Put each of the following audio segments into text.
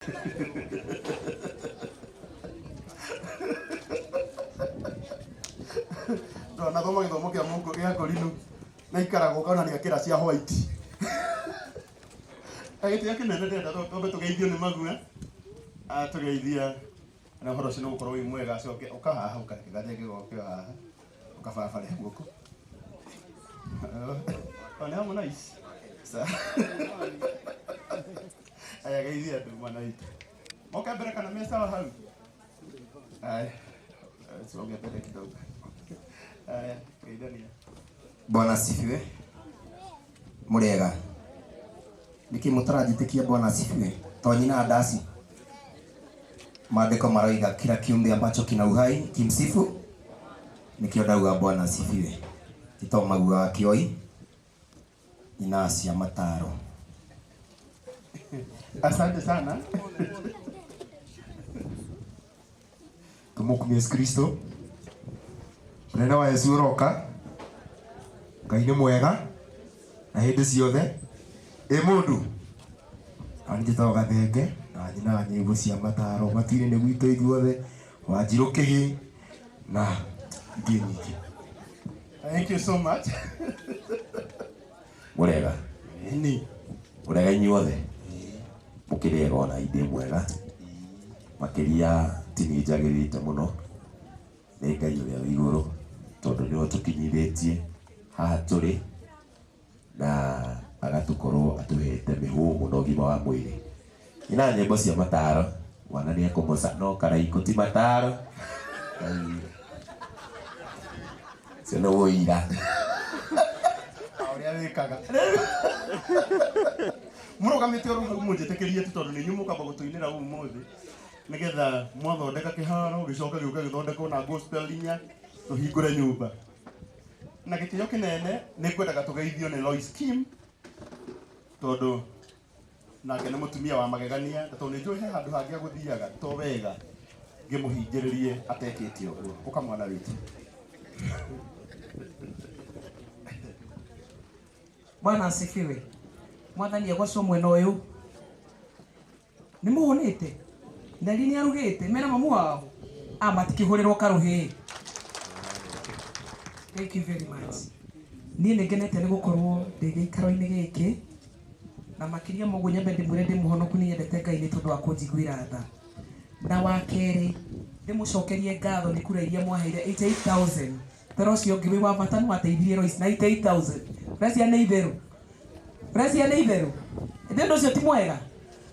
Ndanathoma gĩthomo kĩa mũngo gĩa korinu na ikaraga ũkona nĩ akĩra cia white. Gĩtĩo kĩnene ndĩrenda twambe tũgeithio nĩ magua. Atũgeithia na ũhoro ũcio nĩ ũgũkorwo wĩ mwega acoke ũka haha ũkareke gathenge goke o haha ũkababare guoko. Oh, nĩ Harmonize. Sawa. Aya geithia andũ mwana witũ. Moke mbere kana me sawa hau? Aya. Songe mbere kidogo. Aya, geithania. Bwana asifiwe. Murega. Niki mutaranjitikia Bwana asifiwe. To nyina ndasi. Maandiko maroiga kila kiumbe ambacho kina uhai kimsifu. Nikio ndauga Bwana asifiwe. Tito maguaga kioi. Nyina cia mataro. Asante sana. Tumukumie Yesu Kristo. Munene wa Yesu ũroka. Ngai nĩ mwega na hĩndĩ ciothe. Ĩ mũndũ na njĩtagwo Gathenge na nyinaga nyĩmbo cia mataro matu-inĩ nĩ gwitũ ithuothe Wanjirũ kĩhĩ na ingĩ nyingĩ. Thank you so much. Mũrega. Ĩni. Mũrega inyuothe. Mũkĩrĩ ega ona indĩ mwega. Makĩria ti niĩ njagĩrĩte mũno nĩ Ngai ũrĩa wĩ igũrũ tondũ nĩwe ũtũkinyithĩtie haha tũrĩ na agatũkorwo atũhete mĩhũmũ na ũgima wa mwĩrĩ. Ina nyĩmbo cia mataro mwana nĩ ekũmoca no karaikũ ti mataro. Ũcio nĩ ũira. Ũrĩa wĩkaga. Mũrũgamĩte oro hau mũnjĩtĩkĩrie tu tondũ nĩ inyuĩ mũkamba gũtũinĩra ũmũthĩ nĩgetha mwathondeka kĩharo gĩcoke gĩũke gĩthondekwo na gospel inya tũhingũre nyũmba. Na gĩtĩo kĩnene nĩ ngwendaga tũgeithio nĩ Lois Kim tondũ nake nĩ mũtumia wa magegania na tondũ nĩ njũĩ he handũ hangĩ agũthiaga to wega ngĩmũhingĩrĩrie atekĩte ũguo. Ũka mwana witũ. Bwana asifiwe. Mwathani agocwo mwena ũyũ. Nĩ mũhũnĩte? Nderi nĩ arugĩte mena mamu wao? Ah, matikĩhũrĩrwo karũhĩ. Thank you very much. Niĩ nĩ ngenete nĩ gũkorwo ndĩ gĩikaro-inĩ gĩkĩ na makĩria ma ũguo nyambe ndĩmwĩre ndĩ mũhonoku nĩ nyendete Ngai nĩ tondũ wa kũnjiguĩra tha. Na wa kerĩ ndĩmũcokerie ngatho nĩ kura iria mwaheire 88,000 tera ũcio ũngĩ wĩ wa bata nĩ wateithirie Lois na 88,000. Ũrecia nĩ itherũ. Ũrecia nĩ itherũ. Ĩndĩ ũndũ ũcio ti mwega.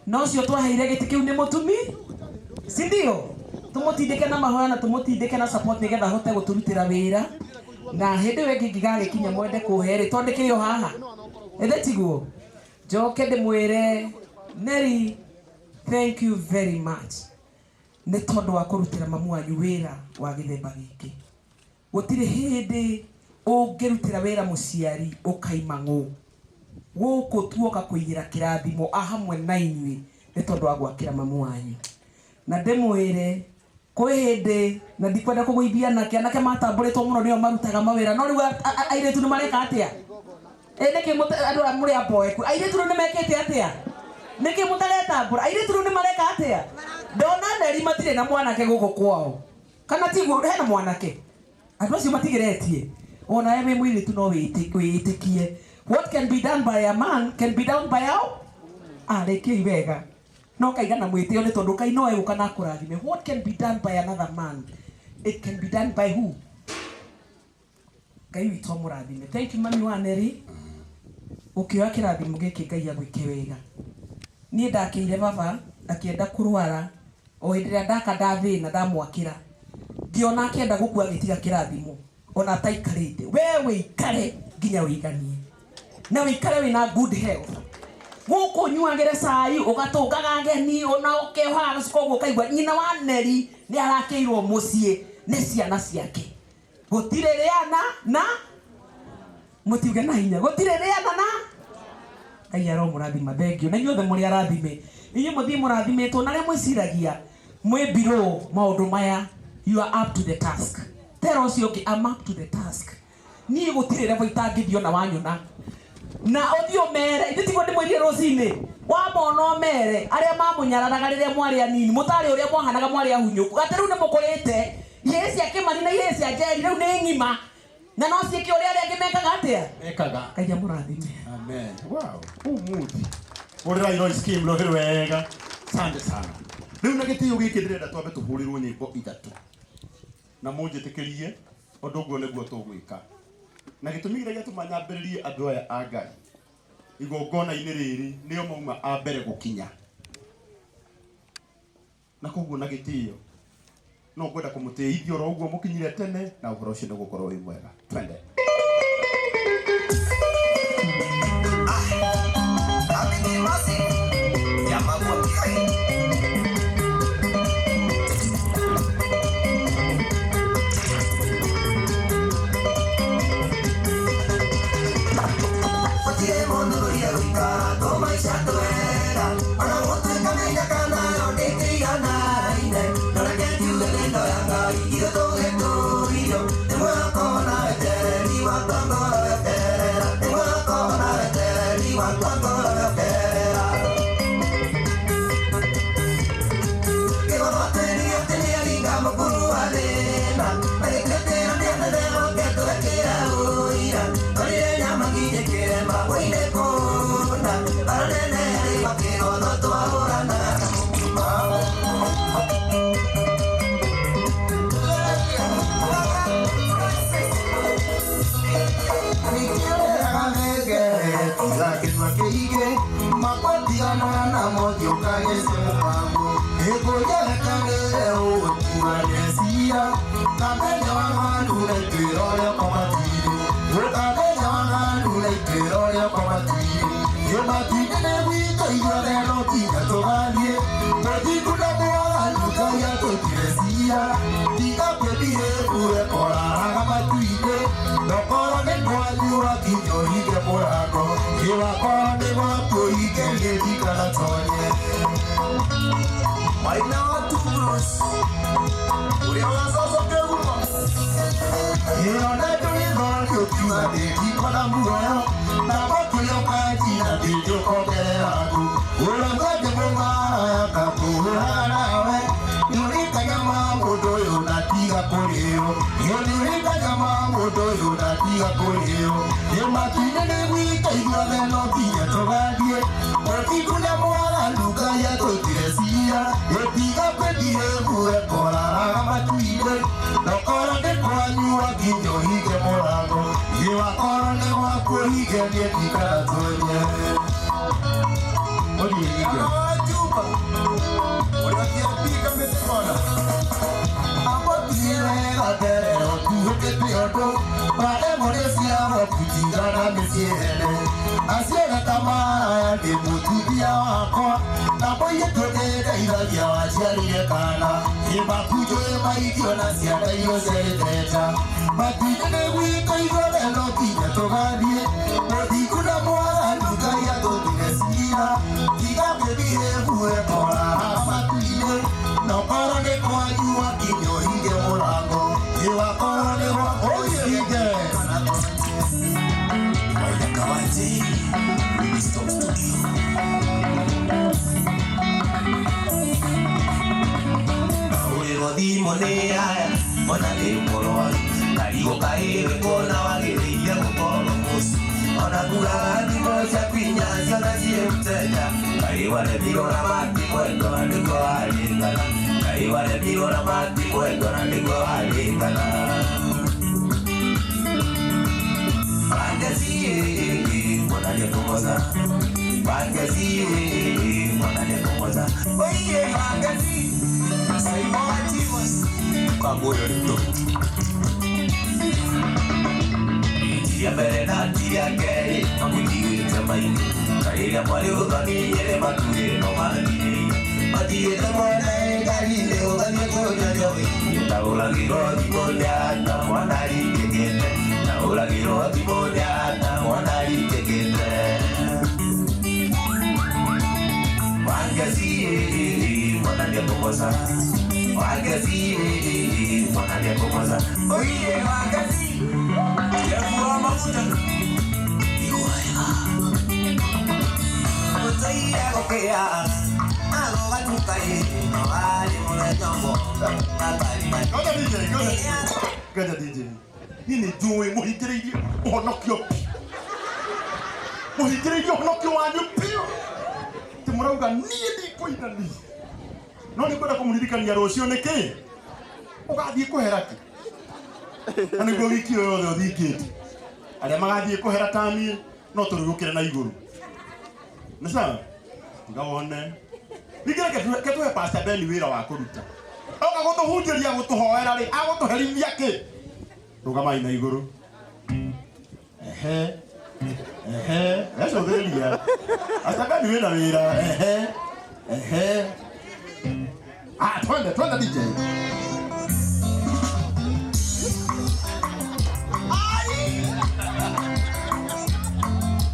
Na ũcio twaheire gĩtĩ kĩu nĩ mũtumi, si ndio? Tũmũtindĩke na mahoya na tũmũtindĩke na support nĩgetha ahote gũtũrutĩra wĩra. Na hĩndĩ ĩyo ĩngĩ ingĩgagĩkinya mwende kũhe rĩ, tondũ ndĩkĩrĩ o haha. Ĩthĩ tiguo? Njoke ndĩmwĩre Neri, thank you very much nĩ tondũ wa kũrutĩra mamu wanyu wĩra wa gĩthemba gĩkĩ. Gũtirĩ hĩndĩ ũngĩrutĩra wĩra mũciari ũkaima ng'ũ. Gũkũ tuoka kũigĩra kĩrathimo a hamwe na inyuĩ nĩ tondũ wa gwakĩra mamu wanyu. Na ndĩmwĩre kwĩ hĩndĩ na ndikwenda kũgũithia anake, anake matambũrĩtwo mũno nĩo marutaga mawĩra no rĩu airĩtu nĩ mareka atĩa? Ĩ nĩkĩ andũ aya mũrĩ amboeku airĩtu rĩu nĩ mekĩte atĩa? Nĩkĩ mũtaretambũra? Airĩtu rĩu nĩ mareka atĩa? Ndona Neri matirĩ na mwanake gũkũ kwao. Kana tiguo hena mwanake? Andũ acio matigeretie. Onawe wĩ mũirĩtu no wĩĩtĩkie. What can be done by a man can be done by a Ah, rĩkiai wega. No kaiga na mwĩtĩo nĩ tondũ Ngai no egũka na akũrathime. What can be done by another man, it can be done by who? Ngai witũ amũrathime. Thank you mami wa Neri. Ũkĩoya kĩrathimo gĩkĩ Ngai agwĩke wega. Niĩ ndakĩire baba akĩenda kũrwara o hĩndĩ ĩrĩa ndaka ndathĩna ndamwakĩra. Ngĩona akĩenda gũkua agĩtiga kĩrathimo ona ataikarĩte. We wĩikare nginya wĩiganie. Na wĩikare wĩna good health. Gũkũ ũnyuagĩre cai ũgatũngaga ageni ona ũkehohaga gacuka ũguo ũkaigua nyina wa Neri nĩ arakĩirwo mũciĩ nĩ ciana ciake. Gũtirĩ rĩana na mũtiuge na hinya gũtirĩ rĩana na Ngai aromũrathima. Thengiũ na inyuothe mũrĩ arathime. Inyuĩ mũthiĩ mũrathimĩtwo na arĩa mwĩciragia mwĩ below maũndũ maya, you are up to the task. Tera ũcio ũngĩ, I'm up to the task. Niĩ gũtirĩ level itangĩthiĩ ona wanyona. Na ũthiĩ ũmere, ithe tiguo ndĩmwĩrire rũcinĩ. Wamona ũmere arĩa mamũnyararaga rĩrĩa mwarĩ anini mũtarĩ ũrĩa mwahanaga mwarĩ ahunyũku atĩ rĩu nĩ mũkũrĩte ihĩĩ cia Kĩmani na ihĩĩ cia Njeri rĩu nĩ ng'ima na no ciĩke ũrĩa arĩa angĩ mekaga atĩa Mekaga. Ngai amũrathime. Amen. Wow. Umuthi. Hũrĩra iroi scheme rũhĩ wega. Asante sana. Rĩu na gĩtĩo gĩkĩ ndĩrenda twambe tũhũrĩrwo nyĩmbo ithatũ. Na mũnjĩtĩkĩrie ũndũ ũguo nĩguo tũgwĩka. Na gĩtũmi kĩrĩa gĩatũma nyambĩrĩrie andũ aya a Ngai igongona-inĩ rĩrĩ nĩo mauma a mbere gũkinya. Na koguo na gĩtĩo no ngwenda kũmũtĩithia oro ũguo mũkinyire tene na ũhoro ũcio nĩ gũkorwo wĩ mwega. Twende. Ngoja DJ, ngoja. Ngoja DJ. Niĩ nĩ njũĩ mũhingĩrĩirie ũhonokio biũ. Mũhingĩrĩirie ũhonokio wanyu biũ. Atĩ mũrauga niĩ ndikũina niĩ. No nĩ ngwenda kũmũririkania rũciũ nĩ kĩ? Ũgathiĩ kũhera kĩ? Na nĩguo wiki ĩyo yothe ũthingĩte. Arĩa magathiĩ kũhera ta niĩ no tũrugũkĩre na igũrũ. Nĩ sawa? Tiga wone. Ningĩ reke tũhe Pastor Ben wĩra wa kũruta. Oka gũtũhunjĩria gũtũhoera rĩ, agũtũherithia kĩ? Rũgamai na igũrũ. Ehe. Ehe. Gacũthĩrĩria. Pastor Ben wĩna wĩra. Ehe. Ehe. Ah, twende, twende DJ. Ai!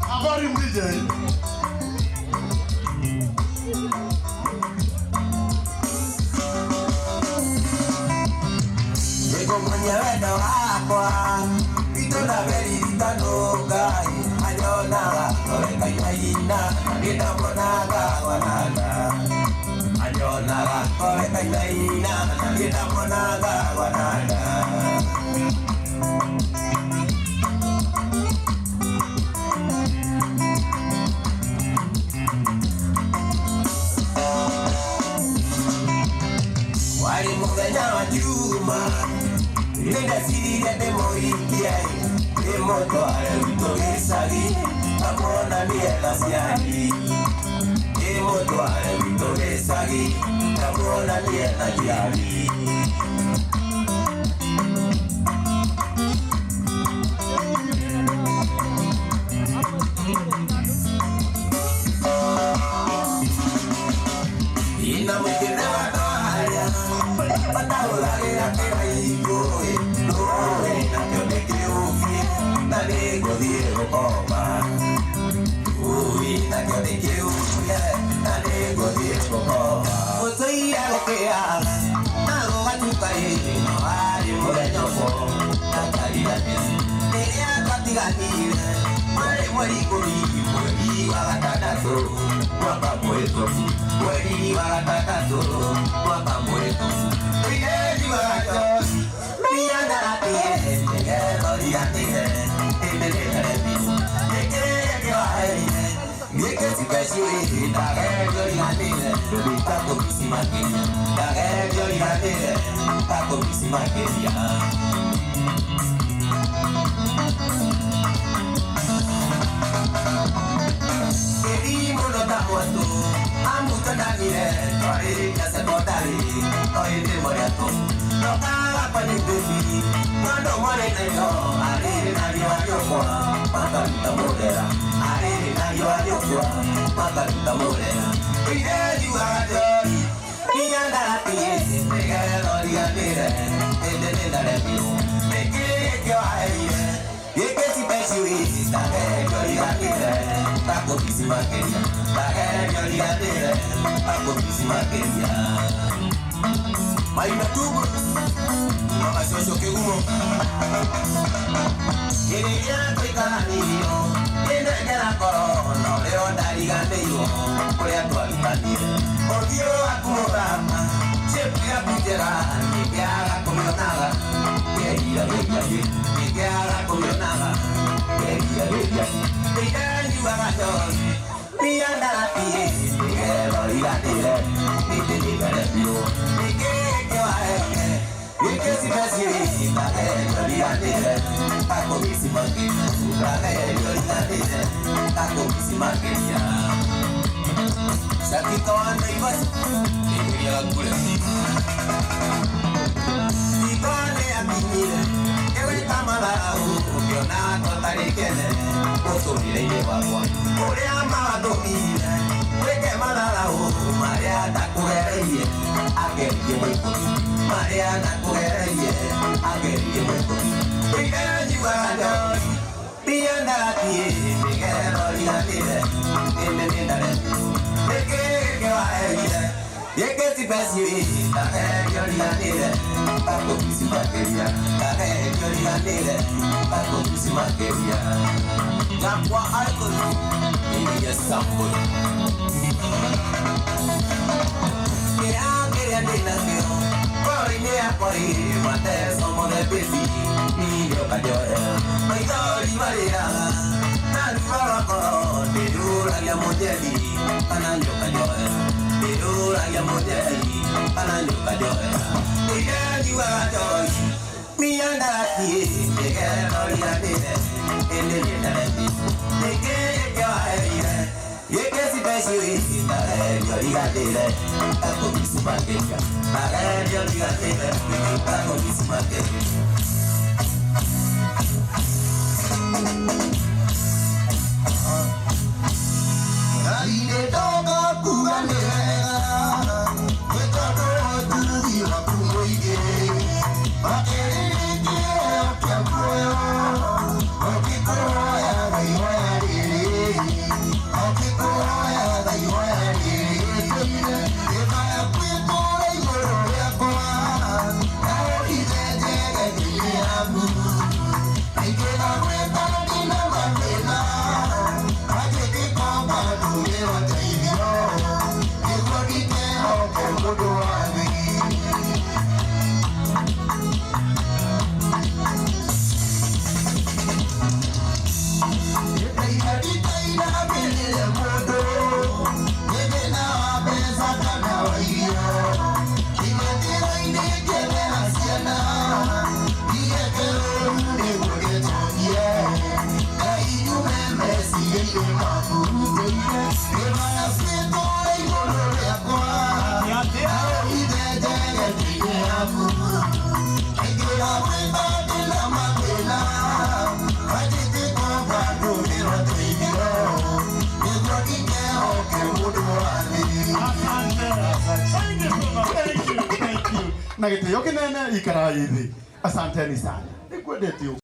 Habari DJ. Nĩngũmuonia wendo wakwa itũra beriritanũkai anyonaga orekainaina nĩndamwonaga gwananga anyonaga orekainaina nĩndamwonaga gwananga. Warĩ mũthenya wa Juma nĩndeciririe ndĩmũhikie ndĩmũtware gwitũ gĩcagi amuonanie na ciari ndĩmũtware gwitũ gĩcagi amuonanie na ciari. Ina mũingĩ watwaria matahũthagĩra kĩraikũ rũĩ nakĩo nĩ kĩũbie na nĩngũthiĩ gũkoma rũĩ nakĩo nĩ kĩũbie na nĩngũthiĩ gũkoma. Gũtũire gũkĩa na gũgatuka ĩ no warĩ mũthenya ũmwe ndakariganĩra rĩrĩa twatiganire warĩ mweri ikũmi mweri wa gatandatũ mwaka mũhĩtũku mweri wa gatandatũ mwaka mũhĩtũku. Mũirĩtu wa njohi mĩandaratĩre nĩgetha ũriganĩre ĩndĩ nĩndaremire nĩkĩrĩa kĩwaheire gĩkĩcibeciũĩ ndageria ũriganĩre takũmici makĩria ndageria ũriganĩre takũmici makĩria. Ĩri mũno ta mwatũ amutananire twarĩria cekondarĩ no ĩndĩ mũrĩatũ ndokaga kwanyu baby tondũ mwarĩ nayo arĩ na riũa rĩũkwa makaruta mũrera arĩ na riũa rĩũkwa makaruta mũrera. Mũirĩtu wa njohi nĩandaratĩe nĩgetha ũriganĩre ĩndĩ nĩndaremirwo nĩkĩĩ kĩwaheire gĩkĩcibeciũĩ ndageria ũriganĩre takũmici makĩria ndageria ũriganĩre takũmici makĩria. Maina tubu mama coco kĩgumo kĩrĩa tũikaranirio nĩndengera ngoro no rĩo ndariganĩirwo kũrĩa twarutanire ũthiũ waku mũthaka shape yaku njega nĩngĩaga kũmĩonaga ngĩriragĩria nĩngĩaga kũmĩonaga ngĩriragĩria nĩndanyuaga njohi mĩandaratĩe nĩgetha ũriganĩre ĩndĩ nĩndaremirwo nĩkĩĩ kĩwaheire gĩkĩcibeciũĩ ndageria ũriganĩre takũmici makĩria ndageria ũriganĩre takũmici makĩria. Shakika wa Naivasha nĩngĩrĩaga kure Ikone akinyire ĩgwĩka matharau ũkĩona tũtarĩ kene mũtũrĩre-inĩ wakwa ũrĩa matũmire wĩke matharau marĩa ndakũgereirie akeririe mũikũmi marĩa ndakũgereirie akeririe mũikũmi. Ndĩnyuaga njohi mĩandaratĩe nĩgetha ũriganĩre ĩndĩ nĩndaremirwo nĩkĩĩ kĩwaheire gĩkĩcibeciũĩ ndageria ũriganĩre takũmici makĩria ndageria ũriganĩre takũmici makĩria. Jakwa Icon Yes, somebody. Kĩrĩa ndĩnakĩo ngoro-inĩ yakwa ĩ mateso mothe busy nĩnjoka njoya maithori marĩraga na ruo rwa ngoro ndĩrũragia mũnjethi kana njoka njoya ndĩrũragia mũnjethi kana njoka njoya ndĩrenyuaga njohi miandarati nĩgetha ũriganĩre ĩndĩ nĩndareti nĩkĩ kĩwaheire Na gĩtĩo kĩnene ikarai thĩ. Asanteni sana. Nĩngwendete.